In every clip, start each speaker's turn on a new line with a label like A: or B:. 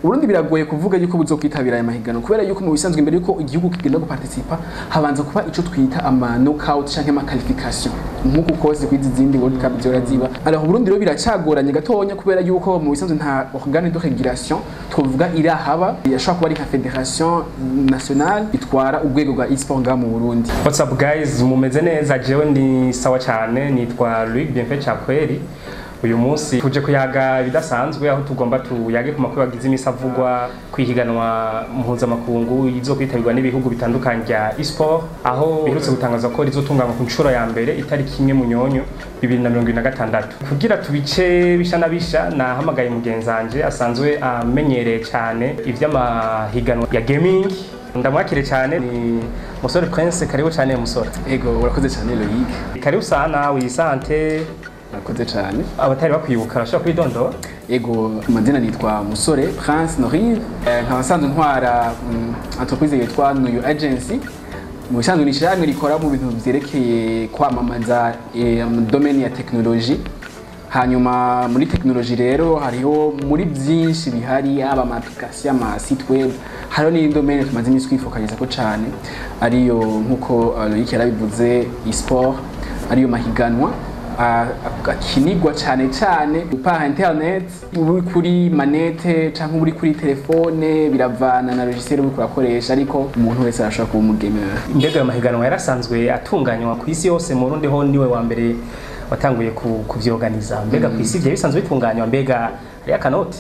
A: Uburundi biragoye kuvuga yuko buzokwitabira aya mahiganwa, kubera yuko mu bisanzwe, imbere yuko igihugu kigenda guparticipa, habanza kuba ico twita ama knockout canke ama qualification, nk'uko kose kwizi zindi World Cup zihora ziba. Alors, Uburundi rero biracagoranye gatonya, kubera yuko mu bisanzwe nta organe de régulation twovuga irahaba, yashobora kuba ari nka fédération nationale itwara urwego rwa e-sport ngaha mu Burundi.
B: What's up guys, mumeze neza? Jewe ndi sawa cyane, nitwa Louis Bienfait Chakweri. Uyu munsi tuje kuyaga ibidasanzwe, aho tugomba tuyage ku makuru agize imisi avugwa kwihiganwa mpuzamakungu izo kwitabirwa n'ibihugu bitandukanye bya e-sport, aho biherutse gutangaza ko rizotunganywa ku nshuro ya mbere itariki 1 Munyonyo 2026. Kugira tubice bisha na bisha, nahamagaye mugenzanje asanzwe amenyereye cyane ivy'amahiganwa ya gaming. Ndamwakire cyane, ni Musore Prince. Karibu cyane, Musore.
A: Ego, urakoze cyane, Loic.
B: Karibu sana, wisante.
A: Urakoze cyane.
B: Abatari bakwibuka bashobora kwidondora.
A: Ego, amazina nitwa Musore Prince Norive, nkaba nsanzwe ntwara entreprise yitwa Nuyu Agency. Mu bisanzwe ni ishyirahamwe rikora mu bintu vyerekeye kwamamaza mu domaine ya technologie. Hanyuma muri technologie rero hariho muri byinshi bihari, yaba ama application, ama site web, hariho n'indi domaine tumaze iminsi twifokaliza ko cane, ariyo nkuko Loic yarabivuze, e-sport, ariyo mahiganwa akinigwa cane cane par internet, uri kuri manette canke uri kuri telefone, biravana na logiciel uriko urakoresha, ariko umuntu wese arashobora kuba umugamer.
B: Mbega ayo mahiganwa yarasanzwe atunganywa ku isi yose? Mu Burundi ho niwe wa mbere watanguye kuvyorganiza. Mbega ku isi vyari bisanzwe bitunganywa? Mbega hariyo akanoti?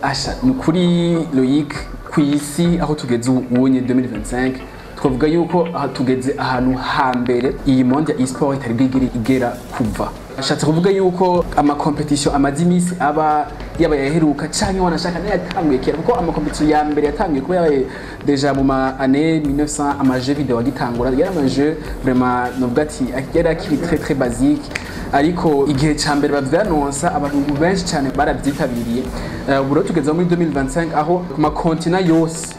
A: Asha, ni ukuri Loic, ku isi aho tugeze ubunye 2025, twavuga yuko aha tugeze ahantu hambere iyi monde ya e-sport itari bwigere igera kuva. Ashatse kuvuga yuko ama compétition amaze iminsi aba, yaba yaheruka canke wanashaka n'ayatanguye kera, kuko ama compétition ya mbere yatanguye kuba yabaye déjà mu ma année 1900, ama jeu vidéo agitangura, yari ama jeu vraiment novuga ati yari akiri très très basique, ariko igihe ca mbere bavyanonsa abantu benshi cyane baravyitabiriye. Ubu rero tugeze muri 2025, aho ku ma continent yose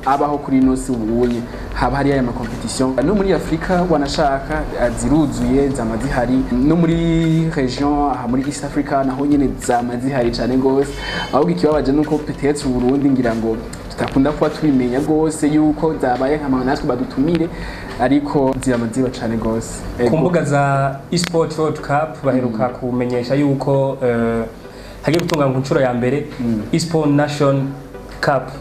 A: abaho kuri ino si ubunye haba hari aya ma compétition. No muri Afrika wanashaka ziruzuye, zama zihari, no muri région aha muri East Africa naho nyene zama zihari cyane gose. Ahubwo ikibabaje nuko peut-être Burundi ngira ngo tutakunda kuba tubimenya gose yuko zabaye, nka natwe badutumire, ariko zirama ziba cane gose.
B: Ku mbuga za eSport World Cup baheruka kumenyesha yuko hagiye gutunganywa ku nshuro ya mbere eSport Nation Cup.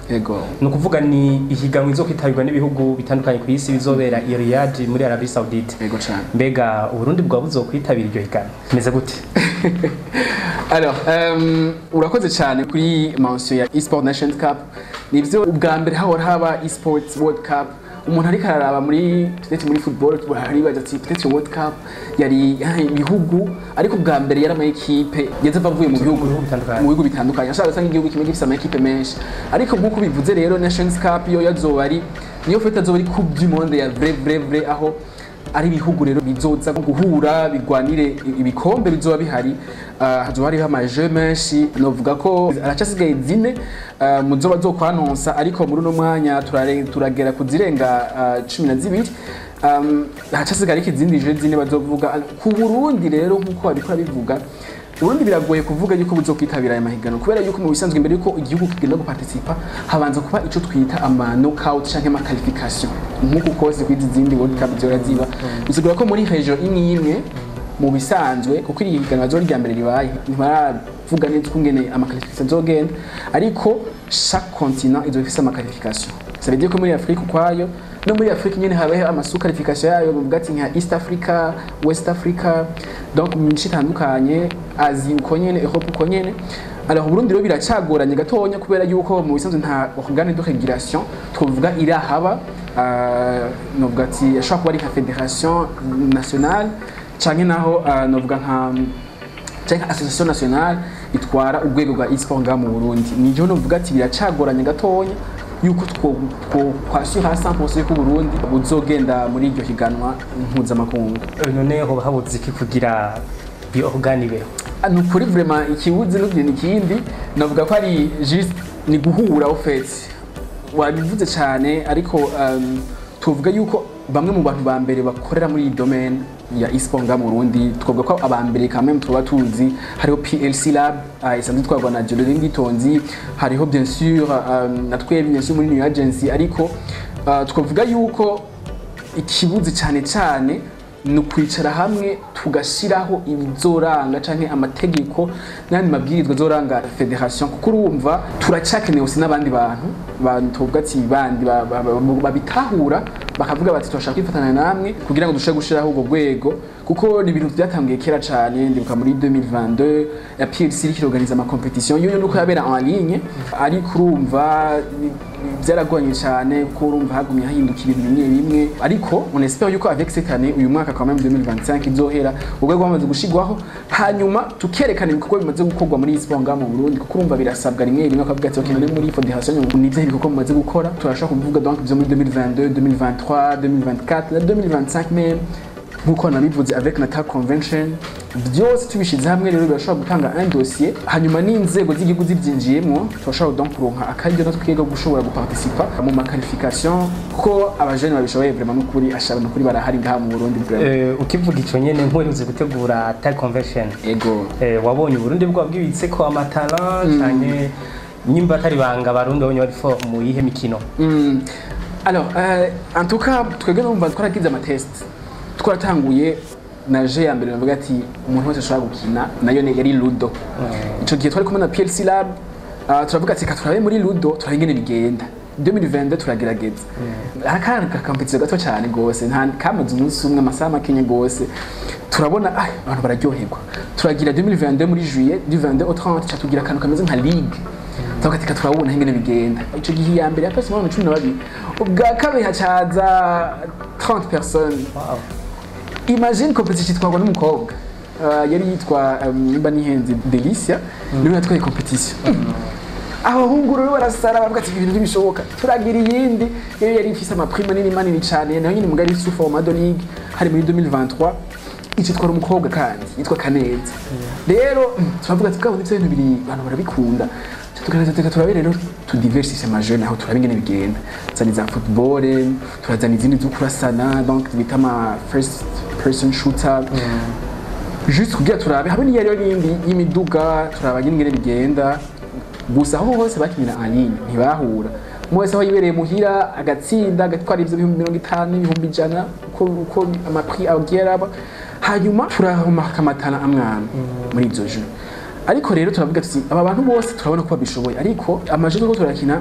B: Ni ukuvuga ni ihiganwa izo kwitabirwa n'ibihugu bitandukanye ku isi, bizobera i Riyadh muri Arabie Saoudite.
A: Ego cane.
B: Mbega Uburundi bwaba buzokwitabira iryo higanwa? Bimeze gute?
A: Alors, urakoze cyane kuri mention ya eSport Nations Cup. Nivyo, ubwa mbere hahora haba eSports World Cup. Umuntu ariko araraba muri peut-être muri football haribaza ati peut-être World Cup yari ibihugu, ariko ubwa mbere yari ama équipe yaza avuye mu bihugu
B: Mu bihugu bitandukanye.
A: Mu bihugu bitandukanye, ashaka gusanga igihugu kimwe gifise ama équipe menshi. Ariko nk'uko bivuze rero, Nations Cup yo yazoba ari niyo fête, azoba ari Coupe du Monde ya vrai vrai vrai, aho ari ibihugu rero bizoza guhura bigwanire ibikombe bizoba bihari. Hazoba hariho ama jeu menshi. Novuga ko aracasigaye zine muzoba zokwanonsa, ariko muri uno mwanya turagera kuzirenga 12. Hacasigaye ariko izindi jeu zine bazovuga. Ku Burundi rero, nkuko babikora bivuga, Uburundi biragoye kuvuga yuko buzokwitabira aya mahiganwa, kubera yuko mu bisanzwe imbere yuko igihugu kigenda guparticipa, habanza kuba ico twita ama knockout canke ama qualification, nk'uko kose kwizi zindi World Cup zihora ziba. Bisigura ko muri région imwe imwe mu bisanzwe, kuko iri higanwa ryo rya mbere ribaye, ntibaravuga neza ukungene ama qualification azogenda, ariko chaque continent izoba ifise ama qualification. Ça veut dire ko muri Afrique ukwayo, no muri Afrique nyene habaho ama sous qualification yayo, bavuga ati nka East Africa, West Africa, donc mu mice itandukanye, Asie uko nyene, Europe uko nyene. Alors, Burundi rero biracagoranye gatonya, kubera yuko mu bisanzwe nta organe de régulation twovuga irahaba, novuga ati ashobora kuba ari nka fédération nationale canke naho novuga nka canke association nationale itwara urwego rwa e-sport ngaha mu Burundi. Nijo novuga ati biracagoranye gatonya yuko two kwasura 100% yuko Burundi buzogenda muri iryo higanwa mpuzamakungu.
B: None hoba habuze iki kugira iyo organe ibeho?
A: Ni ukuri vraiment ikibuze n'ugira ikindi, navuga ko ari juste ni guhura au fait, wabivuze cyane, ariko tuvuga yuko Bamwe mu bantu ba mbere bakorera muri iyi domaine ya e-sport nga mu Burundi, twavuga ko aba mbere quand même tuba tuzi, hariho PLC Lab isanzwe itwarwa na Jolene Ngitonzi, hariho bien sûr na twebwe bien sûr muri New Agency. Ariko twavuga yuko ikibuzi cyane cyane ni ukwicara hamwe tugashyiraho ibizoranga canke amategeko n'ayandi mabwirizwa azoranga fédération, kuko urumva turacyakeneye aussi n'abandi bantu tuvuga ati bandi babitahura, bakavuga bati turashaka kwifatanya namwe kugira ngo dushobore gushiraho ubwo rwego, kuko ni ibintu byatangiye kera cyane. Ndibuka muri 2022 ya PLC iriko irorganiza ama compétition yo nuko yabera en ligne, ariko urumva byaragoranye cyane, kuko urumva hagumye hahinduka ibintu bimwe bimwe. Ariko on espère yuko avec cette année, uyu mwaka quand même 2025 izohera urwego rwamaze gushigwaho, hanyuma tukerekana ibikorwa bimaze gukorwa muri e-sport ngaha mu Burundi, kuko urumva birasabwa rimwe rimwe akavuga ati: "Okay, none muri fédération ni ivyahe bikorwa mumaze gukora?" Turashobora kuvuga donc ivyo muri 2022, 2023, 2024 na 2025 même, nkuko nabivuze avec na TAG convention. Byose tubishize hamwe rero birashobora gutanga un dossier, hanyuma n'inzego z'igihugu zibyinjiyemwo, turashobora donc kuronka akaryo natwe twiga gushobora guparticipa mu ma qualification, kuko abajene babishoboye vraiment n'ukuri ashaba n'ukuri barahari ngaha mu Burundi vraiment.
B: Ukivuga ico nyene, nk'uherutse gutegura TAG convention,
A: Ego.
B: Wabonye Uburundi bwa bwibitse ko ama talent canke nyimba atari banga, Abarundi babonye bari fort mu yihe mikino?
A: Alors, en tout cas, twebwe numva twaragize ama test. Twaratanguye na jeu ya mbere navuga ati umuntu wese ashobora gukina, nayo yari Ludo. Ico gihe twari kumwe na PLC Lab, turavuga ati: "Reka turabe muri Ludo, turabe ingene bigenda." 2022 turagerageza. Akana ka compétition gato cyane gose, nta kamaze umunsi umwe, amasaha makenye gose. Turabona ah, abantu bararyoherwa. Turagira 2022 muri juillet, du 22 au 30, ca tugira akantu kameze nka ligue, tuvuga ati: "Turabona ingene bigenda." Ico gihe iya mbere yapasi mu 12, ubwa kabiri hacaza 30 personnes. Imagine, compétition itwarwa n'umukobwa yari yitwa nimba nihenze Delicia, niwe yatwaye compétition. Abahungu rero barasara, bavuga ati: "Ibintu ntibishoboka." Turagira iyindi yo yari ifise ama prix manini manini cyane, nayo nyine mugari sous format de ligue, hari muri 2023, ico twara umukobwa kandi yitwa Kaneza. Rero turavuga ati: "Bwa bundi ivyo bintu biri, abantu barabikunda." Tukaza turabe rero tudiversifye ama jeux, naho turabe ingene bigenda. Tuzana iza football, turazana izindi zo kurasana, donc bita ama first person shooter, juste kugira turabe hamwe n'iyo n'indi y'imiduga, turaba nyine ingene bigenda. Gusa aho hose bakinira en ligne, ntibahura. Umwe wese aho yibereye muhira agatsinda, agatwara ivyo 50,000, 100,000, uko ama prix agiye araba. Hanyuma turahomaka ama talent amwe amwe muri izo jeux. Ariko rero turavuga tuti: "Aba bantu bose turabona ko babishoboye, ariko ama jeux turiko turakina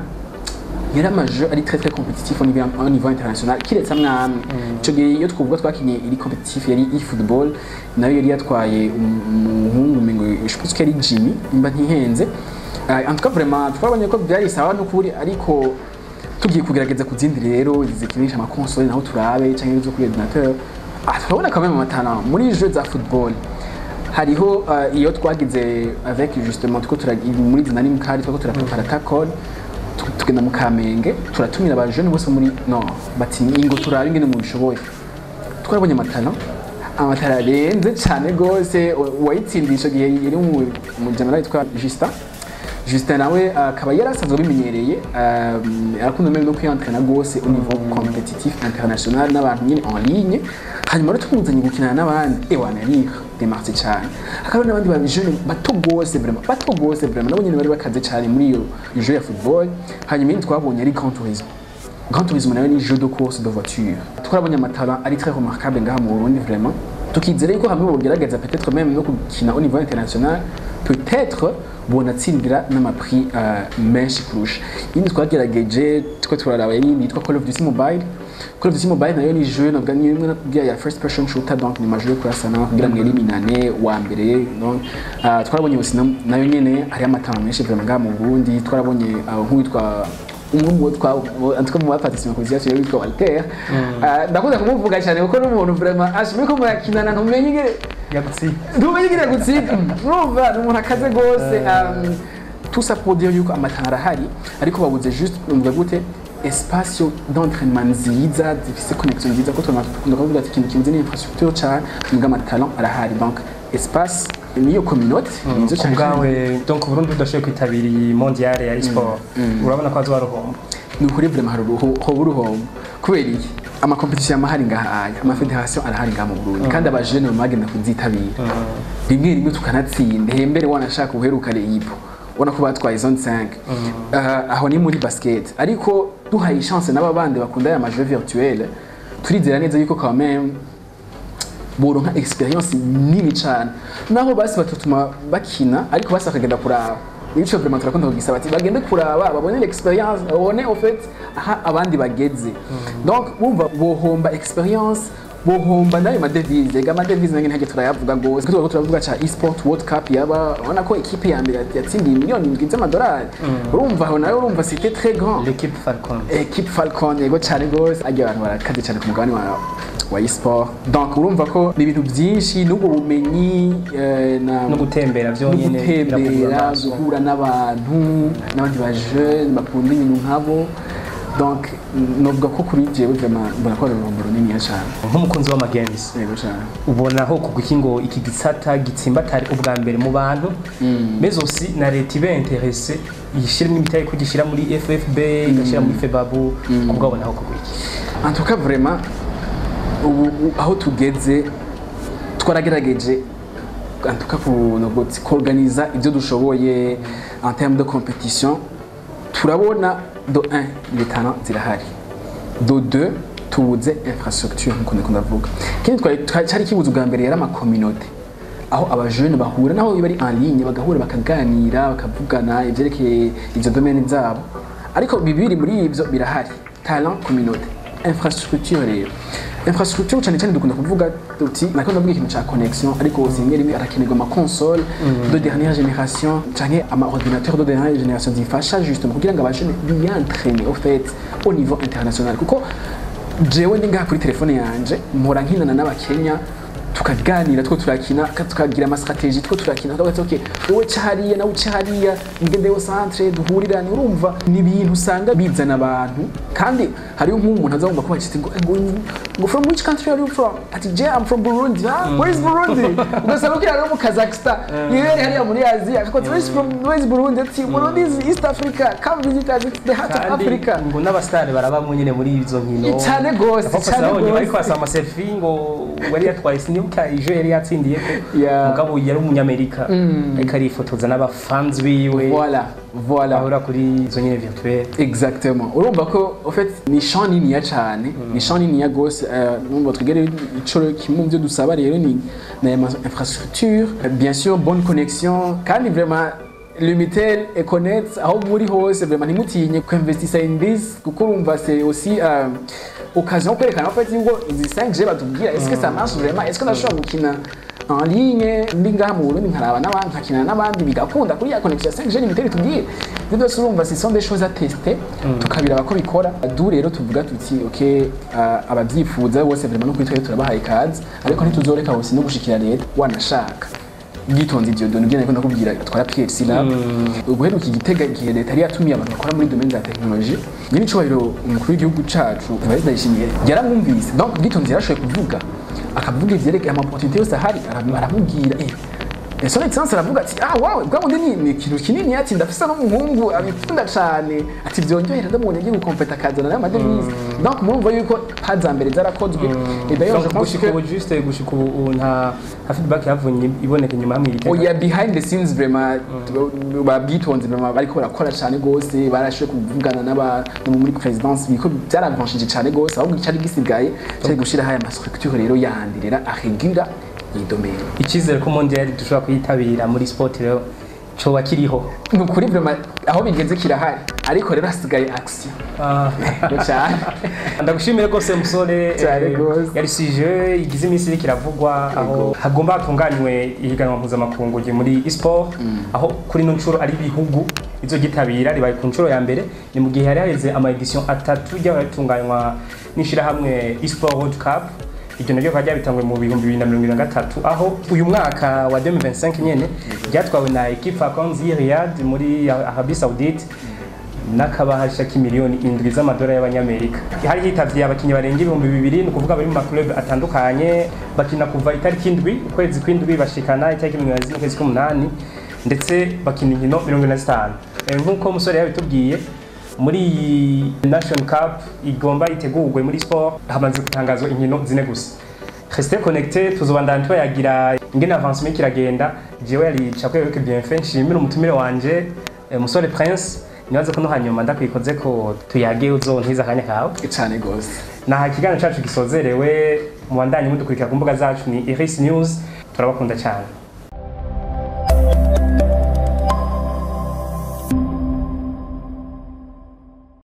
A: yari ama jeux ari très très compétitif au niveau international, kiretse amwe amwe." Ico gihe iyo twavuga twakinye iri compétitif yari e-football, nayo yari yatwaye umuhungu, umengo je pense ko yari Jimmy nimba ntihenze. En tout cas vraiment twabonye ko byari sawa n'ukuri. Ariko tugiye kugerageza ku zindi rero zikinisha ama console, naho turabe, canke zo kuri ordinateur, turabona quand même ama talent muri jeux za football. Hariho iyo twagize avec justement tuko muri Dynamic Card, twako turaprepara Tacon, tugenda mu Kamenge, turatumira aba jeunes bose muri no bati: "Ingo turabe ingene mubishoboye." Twarabonye ama talent, ama talent arenze cyane gose. Uwayitsindiye ico gihe yari mu general yitwa Justin. Justin nawe akaba yari asanzwe abimenyereye, arakunda même no kwientraîna gose au niveau compétitif international n'abantu nyine en ligne. Hanyuma rero tumuzanye gukinana n'abandi, ewana yari démarqué cyane. Hakaba n'abandi ba jeunes bato gose vraiment, bato gose vraiment, nabo nyine bari bakaze cyane muri iyo jeu ya football. Hanyuma iyindi twabonye ari Grand Tourisme. Grand Tourisme nayo ni jeu de course de voiture. Twarabonye ama talent ari très remarquable ngaha mu Burundi vraiment, tukizera yuko hamwe bogerageza peut-être même no gukina au niveau international, peut-être bonatsindira n'ama prix menshi kurusha. Iyindi twagerageje two turaraba yari yitwa Call of Duty Mobile. Call of Duty Mobile nayo ni jeu navuga ni imwe nakubwira ya first person shooter, donc ni ma jeu yo kurasana kugira ngo eliminane wa mbere. Donc twarabonye aussi nayo nyene hari ama talent menshi vraiment ngaha mu Burundi. Twarabonye nk'uwitwa umwe mu twa en tout cas mu baparticipa ku yacu witwa Walter. Ndakunda kumuvuga cyane kuko n'umuntu vraiment ashimye ko murakinana ntumenye ingene
B: Yagutsinda.
A: Ntumenye ingene gutsinda. Urumva ni umuntu akaze gose. Tout ça pour dire yuko ama talent arahari, ariko babuze juste, numva gute, espace yo d'entraînement nziza zifise connexion nziza, ko dukunda kuvuga ati ikintu kibuze ni infrastructure cyane, mbwa ama talent arahari. Donc espace niyo communauté nizo
B: Ku
A: cyane.
B: Bwawe donc Burundi budashoboye kwitabira iyi mondiale ya e-sport, urabona ko hazoba ruhombo?
A: Ni ukuri vraiment hari hoba uruhombo. Kubera iki? Ama compétition amahari ngaha aya, ama fédération arahari ngaha mu Burundi, kandi abajene bagenda kuzitabira, rimwe rimwe tukanatsinda. Hembere wanashaka uheruka ipo ubona ko batwaye zone 5. Aho ni muri basket, ariko duhaye chance n'aba bandi bakunda aya ma jeux virtuels, turizera neza yuko quand même boronka expérience nini cyane, naho basi batutuma bakina, ariko basi bakagenda kuraba. Nico vraiment turakunda kugisaba ati bagende kuraba, babone l'expérience, babone au fait aha abandi bageze. Donc bumva bohomba expérience, bohomba nayo ma devises. Ega ama devises nange ntajye turayavuga gose, kuko turavuga ca e-sport World Cup yaba, urabona ko équipe ya mbere yatsindiye miliyoni 7 z'amadolari. Urumva aho nayo, urumva c'était très grand.
B: L'équipe Falcon.
A: Équipe Falcon, yego cyane gose. Agiye abantu barakaze cyane ku mugabane wa e-sport. Donc urumva ko ni ibintu byinshi n'ubwo bumenyi na
B: No gutembera
A: no
B: byonyine birakugura
A: gutembera,
B: amaso.
A: Guhura n'abantu n'abandi ba jeune bakunda ibintu nkabo. Donc novuga ko kuri jewe vraiment mbona ko ari urugombo runiniya cyane.
B: Nk'umukunzi w'ama games,
A: Yego cyane.
B: ubona aho kuko ngo iki gisata gitsimbatare ubwa mbere mu bantu, mais aussi na leta ibe intéressée, yishiremo imitahe, kugishyira muri FFB, igashyira muri FEBABU, kubwabona aho kugwa iki?
A: En tout cas vraiment ubu aho tugeze twaragerageje en tout cas ku organisa ibyo dushoboye en termes de compétition. Turabona de 1 les talents zirahari, de 2 tubuze infrastructure. Nkuko ndiko ndavuga, ikindi cyari kibuze ubwa mbere yari ama communauté, aho abajene bahura, naho biba ari en ligne, bagahura, bakaganira, bakavugana ivyerekeye izo domaine zabo. Ariko bibiri muri ivyo birahari: talent, communauté. Infrastructure rero, infrastructure cyane cyane dukunda kuvuga tuti, nako ndavuga ikintu ca connexion, ariko rimwe rimwe harakenerwa ama console de dernière génération canke ama ordinateur de dernière génération zifasha justement kugira ngo abajene bientraîner au fait au niveau international. Kuko jewe ndi ngaha kuri telefone yanje mpora nkinana n'abakenya, tukaganira, two turakina, tukagira ama stratégie, two turakina, tukavuga ati: "Okay, wowe ca hariya, nawe uca hariya, ngendeyo centre duhurirane." Urumva ni ibintu usanga bizana abantu. Kandi hariyo nk'umuntu aza wumva ko bacitse ngo "From which country are you from?" Ati: "Je, I'm from Burundi." "Ah, where is Burundi?" Ugasanga ukiri hariyo mu Kazakhstan, yibere hariya muri Aziya, akakubaza: Where is Burundi?" Ati: "Burundi is East Africa. Come visit us, it's the heart of
B: Kandi
A: Africa."
B: ngo n'abasitari barabamwe nyine muri izo nkino.
A: Cyane gose,
B: Papa
A: cyane
B: nabonye
A: gose.
B: bariko basaba ama selfie, ngo wari yatwaye, sinibuka ijo yari yatsindiye ko, mugabo yari umunyamerika, ariko arifotoza n'abafanzi biwe
A: Voilà.
B: bahura kuri izo nyine virtuel.
A: Exactement. Urumva ko en fait ni champ niniya cyane, ni champ niniya gose. Numva twigere ico kimwe mu byo dusaba rero ni na infrastructure, bien sûr bonne connexion. Kandi vraiment Lumitel, Econet, aho muri hose, vraiment ntimutinye kuinvestisa in this, kuko urumva c'est aussi occasion kwerekana en fait yuko izi 5G batubwira, est-ce que ça marche vraiment? Est-ce que ndashobora gukina en ligne ndi ngaha mu Burundi, nkaraba n'abandi, nkakinana n'abandi, bigakunda kuri ya connexion ya 5G Lumitel tubwire? Ibyo byose urumva ce sont des choses à tester, tukabiraba ko bikora. Du rero tuvuga tuti ok, ababyifuza bose vraiment no kuri twe turabahaye ikaze, ariko ntituzoreka hose no gushikira leta. Wanashaka bwitonzi ibyo données byo ndakubwira twara PLC Lab uguheruka igitega, igihe leta yari yatumiye abantu bakora muri domaine za technologie, nyiri icubahiro umukuru w'igihugu cacu Evariste Ndayishimiye yaramwumvise. Donc Bwitonzi yarashoboye kuvuga, akavuga ivyerekeye ama opportunité yose ahari, aramubwira Son Excellence aravuga ati: "Ah wawe, bwa bundi ni ikintu kinini." Ati: "Ndafise n'umuhungu abikunda cane." Ati: "Vyongerera ndamubonye agiye gukompeta, akazana n'ama devises." Donc murumva yuko pas za mbere zarakozwe. Et d'ailleurs je
B: Donc,
A: pense
B: gushika
A: que
B: ubu, juste gushika ubu nta feedback yavunye iboneka inyuma hamwe igitega.
A: Oya, behind the scenes vraiment babwitonze, vraiment bariko barakora cyane gose, barashoboye kuvugana n'aba no muri présidence, biko byaravanshije cyane gose. Ahubwo icari gisigaye cyari gushira aya ma structure rero yandi rero aregura iyi domaine.
B: Icyizere ko mondial dushobora kuyitabira muri sport rero coba kiriho?
A: Ni ukuri vraiment aho bigeze kirahari, ariko rero hasigaye action. Ngo cyane.
B: Ndagushimire rwose musore.
A: Cyane rwose.
B: Yari sujet igize iminsi iriko iravugwa, aho hagomba hatunganywe ihiganwa mpuzamakungu muri e-sport, aho kuri ino nshuro ari ibihugu izogitabira, ribaye ku nshuro ya mbere. Ni mu gihe hari haheze ama édition atatu ryahora ritunganywa n'ishirahamwe e-sport World Cup. Iryo naryo rikaba ryabitanguye mu 2023, aho uyu mwaka wa 2025 nyene ryatwawe na équipe Falcons y'i Riyadh muri Arabie Saoudite n'akabahasha k'imiliyoni 7 z'amadolari y'abanyamerika. Hari hitavye abakinyi barenga 2000, ni ukuvuga bari mu ma club atandukanye, bakina kuva itariki 7 ukwezi kw'indwi bashikana itariki 24 ukwezi k'umunani, ndetse bakina inkino 45. Nk'uko umusore yabitubwiye. Muri iyi Nation Cup igomba itegurwe muri sport, hamaze gutangazwa inkino zine gusa. Restez connectés, tuzobandana tubayagira ingene avancement kiragenda. Jewe yari Chakwe Bienfait, nshimira umutumire wanje Musore Prince. Nibaze ko no hanyuma ndakwikoze ko tuyage uzontiza akanya kawe.
A: Cyane gose.
B: Naha ikiganiro cacu gisozerewe. Mubandanye mudukurikira ku mbuga zacu, ni Iris News. Turabakunda cyane.